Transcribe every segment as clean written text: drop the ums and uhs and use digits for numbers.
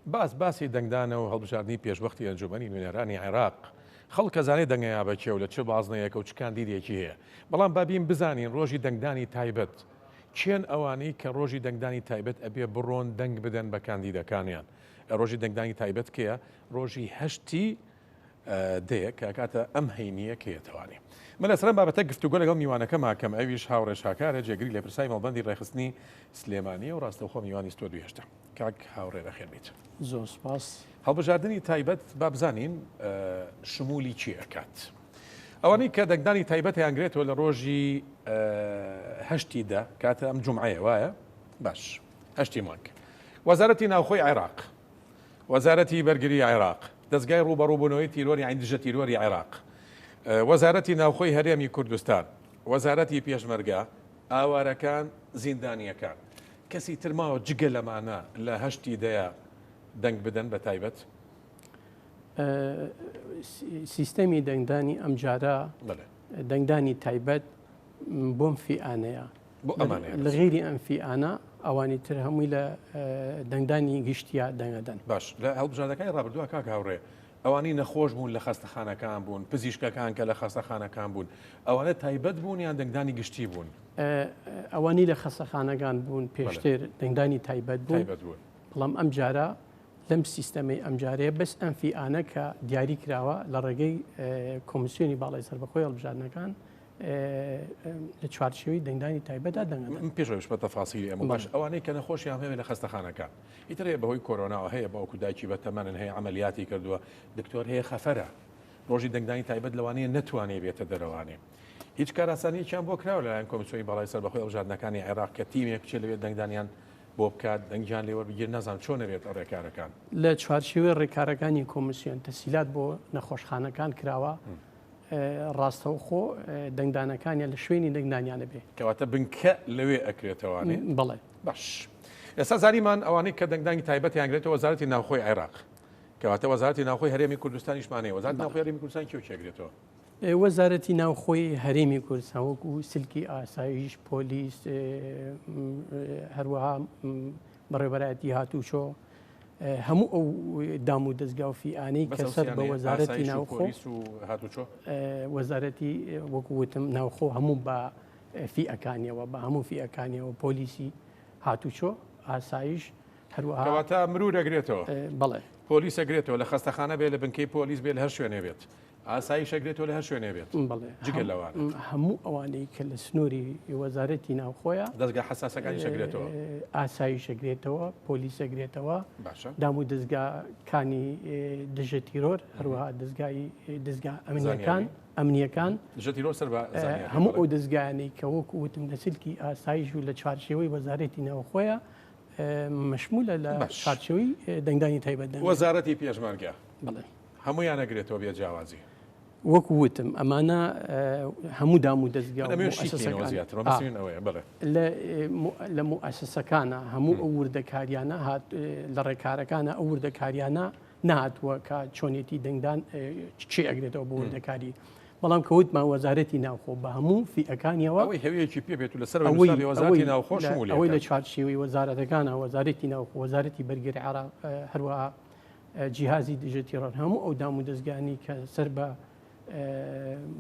باس باسی دەنگدانە و هەڵبژاردنی پێشوەختی ئەنجومەنی نوێنەرانی عێراق. خەڵک ئەزانێ دەنگەیا بە کێ و لە چ بازنەیەکە و چ کاندیدێکی هەیە. بەڵام با بیم بزانین ڕۆژی دەنگدانی تایبەت کێن ئەوانەی کە ڕۆژی دەنگدانی تایبەت ئەبێ بڕۆن دەنگ بدەن بە کاندیدەکانیان. ڕۆژی دەنگدانی تایبەت کەیە؟ ڕۆژی هەشتی دەیە کە ئەکاتە ئەم هەینییە کە یەتەوانێ. من لەسەر ئەم بابەتە گفتوگۆ لەگەڵ میوانەکەم ئەکەم ئەویش هاوڕێ شاکارە جێگری لێپرساوی مەڵبەندی ڕێکخستنی سلێمانییە و ڕاستەوخۆ میوانی ستۆدیۆی هەشتە. کاک هاوڕێ بەخێر بیت. زۆر سپاس. هەڵبژاردنی تایبەت با بزانین شمولی کێ ئەکات؟ ئەوانەی کە دەنگدانی تایبەتیان گرێتەوە لە ڕۆژی هەشتی دە کاتە ئەم جومعەیە وایە باش هەشتی مانگ وەزارەتی ناوخۆی عێراق وەزارەتی بەرگری عێراق دەستگای ڕووبەڕووبوونەوەی تیرۆر یانی دژە تیرۆری عێراق وەزارەتی ناوخۆی هەرێمی کوردستان وەزارەتی پێشمەرگە ئاوارەکان زیندانیەکان کەسی تر ماوە جگە لەمانە لە هەشتی دەیە دەنگ بدەن بە تایبەت؟ سیستەمی دەنگدانی ئەمجارە دەنگدانی تایبەت بۆم فیئانەیە لە غیری ئەم فیئانە ئەوانی تر هەمووی لە دەنگدانی گشتیا دەنگەدەن. باش لە هەڵبژاردەکانی ڕابردووە کاک هاوڕێ ئەوانەی نەخۆش بوون لە خەستەخانەکان بوون، پزیشکەکان کە لە خەستەخانەکان بوون، ئەوانە تایبەت بوون یان دەنگدانی گشتی بوون؟ ئەوانەی لە خەستەخانەکان بوون پێشتر دەنگدانی تایبەت بوون، بەڵام ئەمجارە لەم سیستەمەی ئەمجارەیە بەس ئەم فیئانە کە دیاری کراوە لە ڕێگەی کۆمیسیۆنی باڵای سەربەخۆی هەڵبژاردنەکان لە چوارچێوەی دەنگدانی تایبەتدا دەنگ ئەدەن. من پێش ئەوەی بچمە تەفاسیلی ئەمە باش ئەوانەی کە نەخۆشیان هەیە لە خەستەخانەکان ئیتر هەیە بەهۆی کۆرۆناوە هەیە باوک و دایکی بە تەمەنن هەیە عەمەلیاتی کردووە دکتۆر هەیە خەفەرە ڕۆژی دەنگدانی تایبەت لەوانەیە نەتوانێ بێتە دەرەوانێ هیچ کاراسانیەکیان بۆ کراوە لەلایەن کۆمیسیۆنی باڵای سەربەخۆی هەڵبژاردنەکانی عێراق کە تیمێک بچێت لەوێ دەنگدانیان بۆ بکات دەنگیان لێ وەربگیر نازانم چۆن ئەبێت ڕێکارەکان. لە چوارچێوەی ڕێکارەکانی کۆمیسیۆن تەسهیلات بۆ نەخۆشخانەکان کراوە ڕاستەوخۆ دەنگدانەکانیان لە شوێنی دەنگدانیانە بێ. کەواتە بنکە لەوێ ئەکرێتەوانێ؟ بەڵێ. باش ئێستا زانیمان ئەوانەی کە دەنگدانی تایبەتیان گرێتەوە وەزارەتی ناوخۆی عێراق کەواتە وەزارەتی ناوخۆی هەرێمی کوردستانیشمان هەیە وەزارەتی ناوخۆی هەرێمی کوردستان کێ و کێ ئەگرێتەوە؟ وەزارەتی ناوخۆی هەرێمی کوردستان وەکو سلکی ئاسایش، پۆلیس، هەروەها بەڕێوەبەرایەتی هاتوچۆ، هەموو ئەو دام و دەزگا و فیئانەی کە سەر بە وەزارەتی ناوخۆ وەزارەتی وەکو وتم ناوخۆ هەموو بە فیئەکانیەوە بە هەموو فیئەکانیەوە پۆلیسی هاتوچۆ ئاسایش هەروەها کەواتە مرور ئەگرێتەوە بەڵێ پۆلیس ئەگرێتەوە لە خەستەخانە بێ لە بنکەی پۆلیس بێ لە هەر شوێنێ بێت ئاسایش ئەگرێتەوە لە هەر شوێنێ بێت. بەڵێ. جگە لەوانە. هەموو ئەوانەی کە لە سنووری وەزارەتی ناوخۆیە. دەزگا حەساسەکانیش ئەگرێتەوە. ئاسایش ئەگرێتەوە، پۆلیس ئەگرێتەوە. باشە. دام و دەزگاکانی دژە تیرۆر، هەروەها دەزگای دەزگا ئەمنیەکان ئەمنیەکان. دژە تیرۆر سەر بە زانیاری. هەموو ئەو دەزگایانەی کە وەکو وتم لە سلکی ئاسایش و لە چوارچێوەی وەزارەتی ناوخۆیە مەشمولە لە چوارچێوەی دەنگدانی تایبەت. وەزارەتی پێشمەرگە. بەڵێ. هەموویان ئەگرێتەوە بێ جیاوازی. وەکو وتم ئەمانە هەموو دام و دەزگا و لە موئەسەسەکانە هەموو ئەو وردەکاریانە هات لە ڕێکارەکانە ئەو وردەکاریانە نهاتووە کە چۆنێتی دەنگدان چی ئەگرێتەوە بۆ وردەکاری. بەڵام کە وتمان وەزارەتی ناوخۆ بە هەموو فیئەکانیەوە ئەوەی هەویەکی پێ بێت و لەسەر ئەوەی وەزارەتی ناوخۆ شمولی ئەوەی لە چوارچێوەی وەزارەتەکانە وەزارەتی ناوخۆ وەزارەتی بەرگری عێراق هەروەها جیهازی دژە تیڕۆر هەموو ئەو دام و دەزگانی کە سەر بە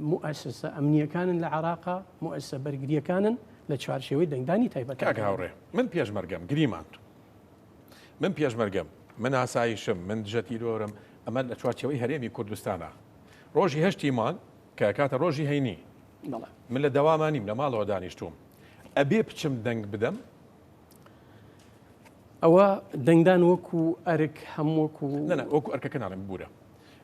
موئەسەسە ئەمنیەکانن لە عراقا موئەسەسە بەرگریەکانن لە چوارچێوەی دەنگدانی تایبەت. کاک هاوڕێ من پێشمەرگەم گریمان من پێشمەرگەم من ئاسایشم من دژە تیرۆرم ئەمە لە چوارچێوەی هەرێمی کوردستانە ڕۆژی هەشتی مانگ کە کاتە ڕۆژی هەینی من لە دەوامانیم لە ماڵەوە دانیشتوم ئەبێ بچم دەنگ بدەم ئەوە دەنگدان وەکو ئەرک هەم وەکو نا نا وەکو ئەرکەکە ناڵێم ببورە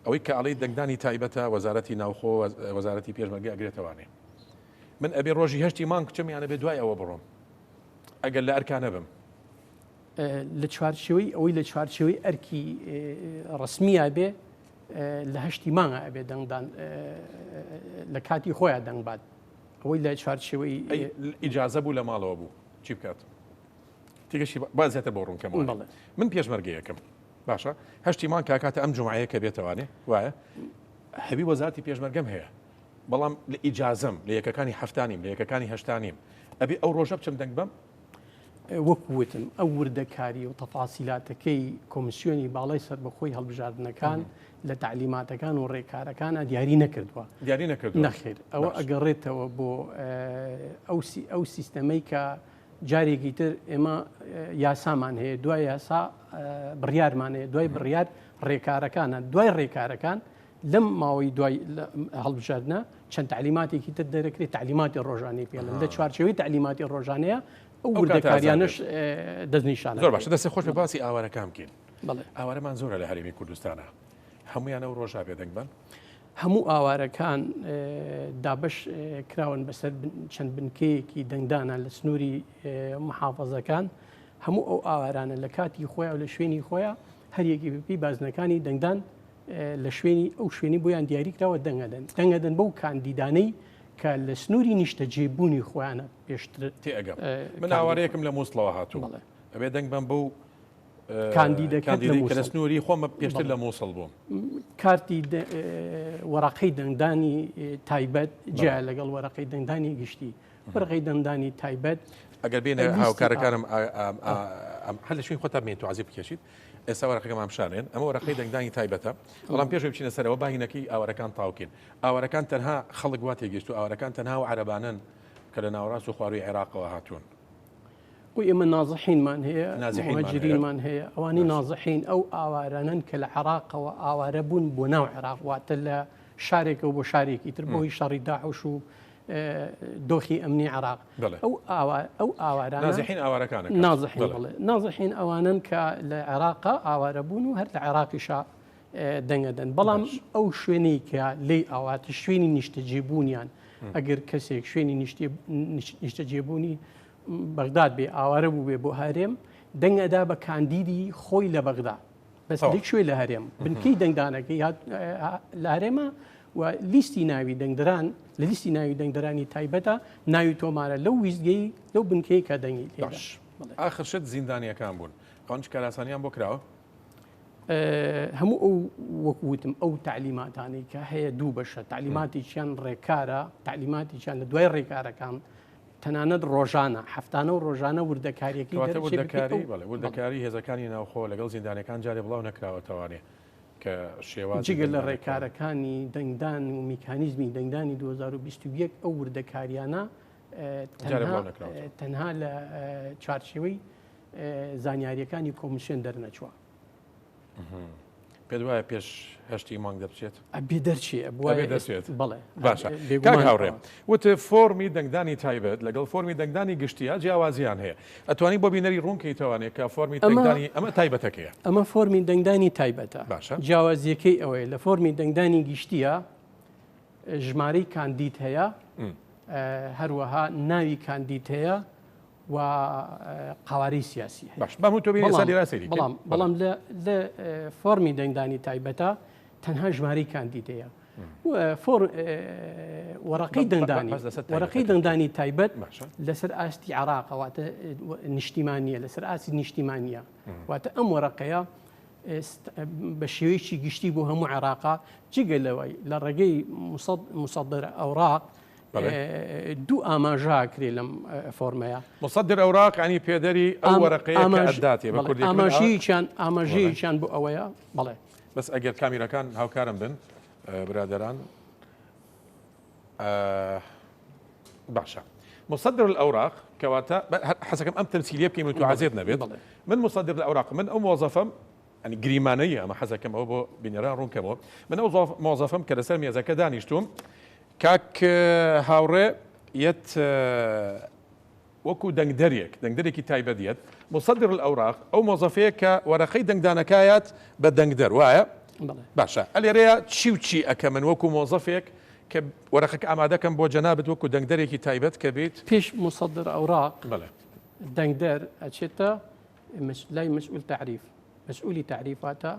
ئەوەی کە ئەڵێی دەنگدانی تایبەتە وەزارەتی ناوخۆ وەزارەتی پێشمەرگە ئەگرێتەوانێ من ئەبێ ڕۆژی هەشتی مانگ بچم یان ئەبێ دوای ئەوە بڕۆم ئەگەر لە ئەرکا نەبم؟ لە چوارچێوەی ئەوەی لە چوارچێوەی ئەرکی ڕسمییا بێ لە هەشتی مانگا ئەبێ دەنگدان لە کاتی خۆیان دەنگ بات ئەوەی لە چوارچێوەی ئیجازە بوو لە ماڵەوە بوو چی بکات؟ تێگەشتی با زیاتر بۆ ڕوون کەمەوە بەڵێ. من پێشمەرگەیەکم باشە هەشتی مانگ کاکاتە ئەم جمعەیە کە بێتەوانێ وایە هەوی وەزارتی پێشمەرگەم هەیە بەڵام لە ئیجازەم لە یەکەکانی هەفتانیم لە یەکەکانی هەشتانیم ئەبێ ئەو ڕۆژە بچم دەنگ بەم؟ وەکو وتم ئەو وردەکاری و تەفاسیلاتەکەی کۆمیسیۆنی باڵای سەربەخۆی هەڵبژاردنەکان لە تەعلیماتەکان و ڕێکارەکانە دیاری نەکردووە. دیاری نەکردووە؟ نەخێر، ئەوە ئەگەڕێتەوە بۆ ئەو سیستەمەی کە جارێکی تر ئێمە یاسامان هەیە، دوای یاسا بڕیارمان هەیە، دوای بڕیار ڕێکارەکانە، دوای ڕێکارەکان لەم ماوەی دوای هەڵبژاردنە چەند تەعلیماتێکی تر دەرەکرێت، تەعلیماتی ڕۆژانەی پێڵن، لە چوارچێوەی تەعلیماتی ڕۆژانەیە ئەو وردەکاریانەش دەستنیشان. زۆر باشە، دەستت خۆش بێ. باسی ئاوارەکان بکەین. ئاوارەمان زۆرە لە هەرێمی کوردستانە، هەمویان ئەو ڕۆژە بێدەنگ بن؟ هەموو ئاوارەکان دابەش کراون بەسەر چەند بنکەیەکی دەنگدانە لە سنووری محافظەکان. هەموو ئەو ئاوارانە لە کاتی خۆیان و لە شوێنی خۆیان هەریەکی بەپێی بازنەکانی دەنگدان لە شوێنی ئەو شوێنی بۆیان دیاری کراوە دەنگەدەن دەنگەدەن بەو کاندیدانەی کە لە سنووری نیشتەجێبوونی خۆیانە پێشتر تێئەگەم. من ئاوارەیەکم لە مووسڵەوە هاتووم، ئەبێ دەنگ بەم بەو کاندیدەکە کە لە سنووری خۆمە پێشتر لە مووسڵ بووم. کارتی وەرەقەی دەنگدانی تایبەت جیا لەگەڵ وەرەقەی دەنگدانی گشتی. وەرەقەی دەنگدانی تایبەت ئەگەر بێنە هاوکارەکانم هەر لە شوێنی خۆتان بێن تو عەزیب بکێشیت. ئێستا وەرەقەکەمان پیشانێن، ئەمە وەرەقەی دەنگدانی تایبەتە، بەڵام پێش بچینە سەرەوە با هینەکەی ئاوارەکان تاوکەین. ئاوارەکان تەنها خەڵک وا تێگەیشتووە ئاوارەکان تەنها ئەو عەرەبانەن کە لە ناوەڕاست و خوارووی عێراقەوە هاتوون. خۆی ئێمە نازحینمان هەیە، مهاجرینمان هەیە، ئەوانی نازحین ئەو ئاوارانەن کە لە عێراقەوە ئاوارە بوون بۆ ناو عێراق، واتە لە شارێکەوە بۆ شارێکی تر بۆی شەڕی داعش و دۆخی ئەمنی عێراق. ئەو ئەو ئاوارانە نازحین ئاوارەکانە نازحین بەڵێ نازحین ئەوانەن کە لە عێراقا ئاوارە بوون و هەر لە عێراقیشا دەنگەدەن، بەڵام ئەو شوێنەی کە لێی ئاواتە شوێنی نیشتەجێبوونیان، ئەگەر کەسێک شوێنی نیشتەجێبوونی بەغداد بێ ئاوارە بوو بێ بۆ هەرێم دەنگ ئەدا بە کاندیدی خۆی لە بەغدا، بەس لەکوێ لە هەرێم بنکەی دەنگدانەکەی لە هەرێمە و لیستی ناوی دەنگدران لە لیستی ناوی دەنگدرانی تایبەتە ناوی تۆمارە لەو ویستگەی لەو بنکەی کە دەنگی باش. ئاخر شت زیندانیەکان بوون ئەوانش کاراسانیان بۆ کراوە؟ هەموو ئەو وەکو وتم ئەو تەعلیماتانەی کە هەیە دوو بەشە، تەعلیماتێکیان ڕێکارە، تەعلیماتێکیان لە دوای ڕێکارەکان تەنانەت ڕۆژانە هەفتانە و ڕۆژانە وردەکاریەکەی کەواتە وردەکاری بەڵێ وردەکاری هێزەکانی ناوخۆ لەگەڵ زیندانەکان جارێ بڵاو نەکراوەتەوانێ کە شێواز جگە لە ڕێکارەکانی دەنگدان و میکانیزمی دەنگدانی 2021 ئەو وردەکاریانە تەنها لە چوارچێوەی زانیاریەکانی کۆمیسیۆن دەرنەچووە. پێت وایە پێش هەشتی مانگ دەرچێت؟ ئەبێ دەرچێ ئەبێ دەرچێت بەڵێ باشە کاک هاوڕێ وت فۆرمی دەنگدانی تایبەت لەگەڵ فۆرمی دەنگدانی گشتیە جیاوازیان هەیە ئەتوانی بۆ بینەری ڕوونکەیتەوانێ کە فۆرمی دەنگدانی ئەمە تایبەتەکەیە ئەمە فۆرمی دەنگدانی تایبەتە باشە جیاوازیەکەی ئەوەیە لە فۆرمی دەنگدانی گشتیە ژمارەی کاندید هەیە هەروەها ناوی کاندید هەیە و قوارەی سیاسی هەیە. باش با من تۆ بینی ئێستا لێرە سەیری بەڵام بەڵام لە لە فۆرمی دەنگدانی تایبەتە تەنها ژمارەی کاندید هەیە فۆر وەڕقی دەنگدانی وەڕقی دەنگدانی تایبەت لەسەر ئاستی عراق واتە نیشتیمانیە لەسەر ئاستی نیشتیمانیە واتە ئەم وەرەقەیە بە شێوەیەکی گشتی بۆ هەموو عێراقا جگە لەوەی لە ڕێگەی مصدر ئەوراق دوو ئاماژە ئەکرێ لەم فۆرمەیە. مصدر اوراق یانی پێدەری ئەو وەرەقەیە کە ئەتداتێ بە کوردیەکەی من ئاماژەیەکیان ئاماژەیەکیان بۆ ئەوەیە بەڵێ. بەس ئەگەر کامیرەکان هاوکارم بن برادەران باشە مصدر الاوراق کەواتە حەزەکەم ئەم تەمسیلیە بکەین و تو عەزێت نەبێت من مصدر الاوراق من ئەو مۆزەفەم یانی گریمانەییە ئەمە حەزەکەم ئەوە بۆ بینەران ڕوون کەمەوە من ئەو مۆزەفەم کە لەسەر مێزەکە دانیشتوم کاک هاوڕێ یەت وەکو دەنگدەرێک دەنگدەرێکی تایبەت یەت مصدر الاوراق ئەو مۆزەفەیە کە وەرەقەی دەنگدانەکایات بە دەنگدەر وایە باشە ئەلێرەیە چی و چی ئەکە من وەکو مۆزەفێک کە وەرەقەکە ئامادەکەم بۆ جەنابت وەکو دەنگدەرێکی تایبەت کە بیت پێش مصدر اوراق بەڵێ دەنگدەر ئەچێتە لای مەسئول تەعریف، مەسئولی تەعریف واتە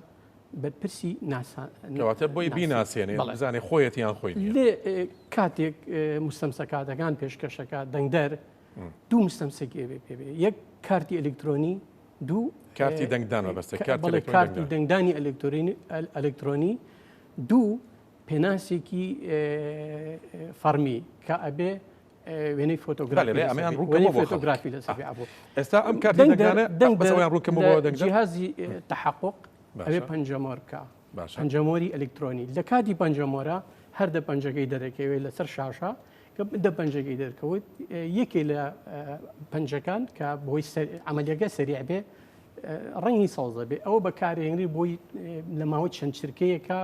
بەرپرسی ناسان. کەواتە بۆی بیناسێنێ بزانێ خۆیەتی یان خۆی نییە. لێ کاتێک مستەمسەکاتەکان پێشکەشەکە دەنگدەر دوو مستەمسەکی ئەبێ پێ بێ، یەک کارتی ئەلکترۆنی، دوو کارتی دەنگدان مەبەستە، کارتی کارتی دەنگدانی ئەلکترۆنی، دوو پێناسێکی فەڕمی کە ئەبێ. وێنەی فۆتۆگرافی فۆتۆگرافی لەسەر بوو. ئێستا ئەم کارتی دەنگدانە جیهازی تحقق ئەوێ پەنجەمۆر بکە پەنجەمۆری ئەلکترۆنی لە کاتی پەنجەمۆرە هەر دە پەنجەکەی دەرەکەوێت لەسەر شاشە کە دە پەنجەکەی دەرکەوت یەکێ لە پەنجەکان کە بۆی عملیەکە سەریع بێ ڕەنگی سەوزە بێ ئەوە بەکارێنری بۆی لە ماوەی چەند چرکەیەکە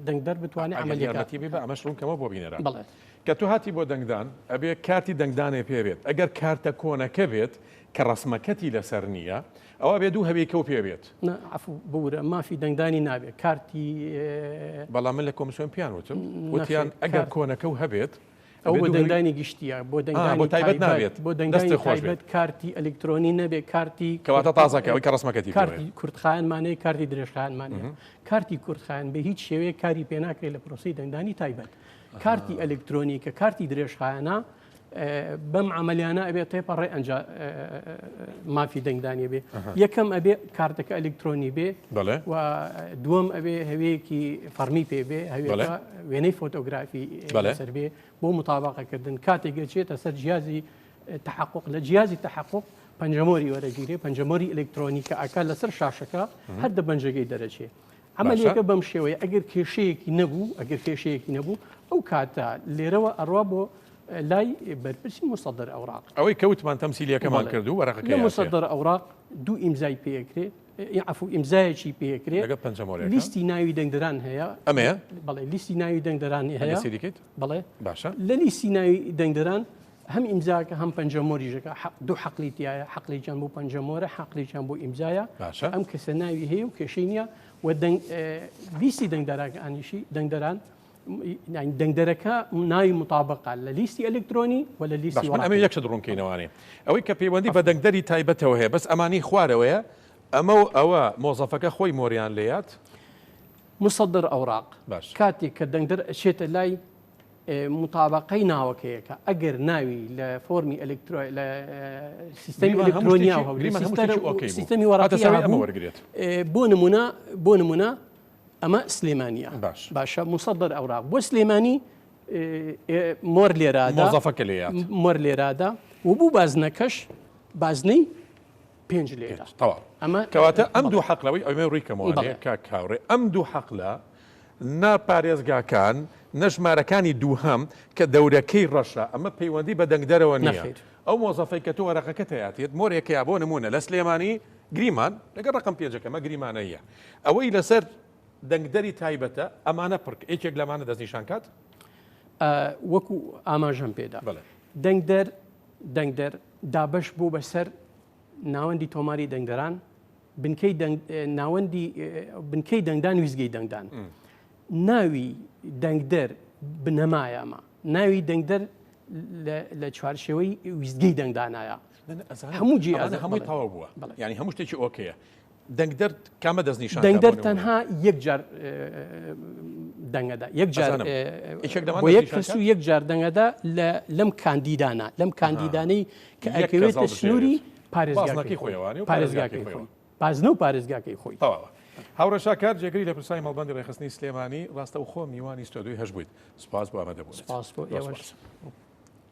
دەنگدەر بتوانێت عملیەکەتی بێ ئەمەش ڕوونکەمە بۆ بینەران بەڵێ کە تۆ هاتی بۆ دەنگدان ئەبێ کارتی دەنگدانێ پێ بێت ئەگەر کارتە کۆنەکە بێت کە ڕسمەکەتی لەسەر نییە ئەوە بێ دوو هەوێکە و پێ بێت. نا عەفو ببورە مافی دەنگدانی نابێت کارتی. بەڵام من لە کۆمسیۆن پیان وتم وتیان ئەگەر کۆنەکە و هەبێت ئەو بۆ دەنگدانی گشتیە بۆ دەنگدانی تایبەت نابێت بۆ دەنگدانی تایبەت کارتی ئەلکترۆنی نەبێت کارتی کەواتە تازەکە ئەوەی کە ڕسمەکەتی کارتی کورتخایەنمانەیە کارتی درێژخایەنمانەیە کارتی کورتخایەن بە هیچ شێوەیەک کاری پێ ناکرێت لە پرۆسەی دەنگدانی تایبەت کارتی ئەلکترۆنی کە کارتی درێژخایەنە بەم عملیانە ئەبێ تێپەڕێ ئەنج مافی دەنگدانی بێ یەکەم ئەبێ کارتەکە ئەلکترۆنی بێ و دووەم ئەبێ هەوەیەکی فەرمی پێ بێ هەوێ وێنەی فۆتۆگرافی لەسەر بێ بۆ متابقەکردن کاتێک گەچێتە سەر جیازی تحقق لە جیازی تحقق پەنجەمۆری وەرەگیرێ پەنجەمۆری ئەلکترۆنی کە ئەکا لەسەر شاشەکە هەر دە بەنجەکەی دەرەچێ عەمەلیەکە بەم شێوەیە ئەگەر کێشەیەکی نەبوو ئەگەر کێشەیەکی نەبوو ئەو کاتە لێرەوە ئەڕوا بۆ لای بەرپرسی مصدر ئەوراق ئەوەی کەوتمان تەمسیلیەکەمان کردو وەرەقەکەی مصدر ئەوراق دوو ئیمزای پێکرێ عفو ئیمزایەکی پێکرێ لەگەڵ پەنجەمۆرێک لیستی ناوی دەنگدەران هەیە ئەمەیە بەڵێ لیستی ناوی دەنگدەران هەیە سەیری بەڵێ باشە لە لیستی ناوی دەنگدەران هەم ئیمزاکە هەم پەنجەمۆریشەکە دوو حەقلی تایە حەقلیان بۆ پەنجەمۆرە حەقلیان بۆ ئیمزایە باشە ئەم کەسە ناوی هەیە و کێشەی نییە و لیستی دەنگدەرەکانیشی دەنگدەران دەنگدەرەکە ناوی مطابقە لە لیستی ئەلکترۆنی و لە لیستی ئەمە یەک شت ڕوونکەینەوانێ ئەوەی کە پەیوەندی بە دەنگدەری تایبەتەوە هەیە بەس ئەمانی خوارەوەیە ئەمە و ئەوە مۆزەفەکە خۆی مۆریان لێیات مصدر ئەوراق کاتێک کە دەنگدەر ئەچێتە لای مطابقەی ناوەکەیەکە ئەگەر ناوی لە فۆرمی ئەلکترۆ لە سیستەمی ئەلکترۆنیا سیستەمی وەڕەقی وەرگێت بۆ نمونە بۆ نمونە ئەمە سلێمانە باشە مصدر ئەوراق بۆ سلێمانی مۆر لێرادا مۆزەفەکە لێیات مۆر لێرادا و بوو بازنەکەش بازنەی پێنج لێرە تەواو ئەمە کەواتە ئەم دوو حەقلەوەی ئەمێ ڕووی کەمەوە کاک هاوڕێ ئەم دوو حەقلە نا پارێزگاکان نە ژمارەکانی دووهەم کە دەورەکەی ڕەشە ئەمە پەیوەندی بە دەنگدەرەوە نییە ئەو مۆزەفەی کە تۆ وەرەقەکەت هەیاتێت مۆرێکەیە بۆ نمونە لە سلێمانی گریمان لەگەڵ ڕقم پێنجەکەمە گریمانەیە ئەوەی لەسەر دەنگدەری تایبەتە ئەمانە پڕک یەکێک لەمانە دەستنیشان کات وەکو ئاماژەم پێدا دەنگدەر دەنگدەر دابەش بوو بەسەر ناوەندی تۆماری دەنگدەران، بنکەی دەنگ ناوەندی بنکەی دەنگدان ویزگەی دەنگدان. ناوی دەنگدەر بنەمایە ئەمە ناوی دەنگدەر لە چوارچێوەی ویزگەی دەنگدانایە هەموو جی هەمووی تەواو بووە ینی هەموو شتێکی ئۆکەیە دەنگدەر کامە دەستنیشان دەنگدەر تەنها یەک جار دەنگەدا یەک جار بۆ یەک کەس و یەک جار دەنگەدا لەم کاندیدانە لەم کاندیدانەی کە ئەکەوێتە سنووری پارێزگاکەی خۆیوانی و پارێزگاکەی خۆی بازنە و پارێزگاکەی خۆی تەواوە. هاوڕێ شاکار جێگری لێپرسراوی مەڵبەندی ڕێکخستنی سلێمانی ڕاستەوخۆ میوانی ستۆدیۆی هەشت بوویت سوپاس بۆ ئامادەبوونت. سوپاس بۆ ئێوەش.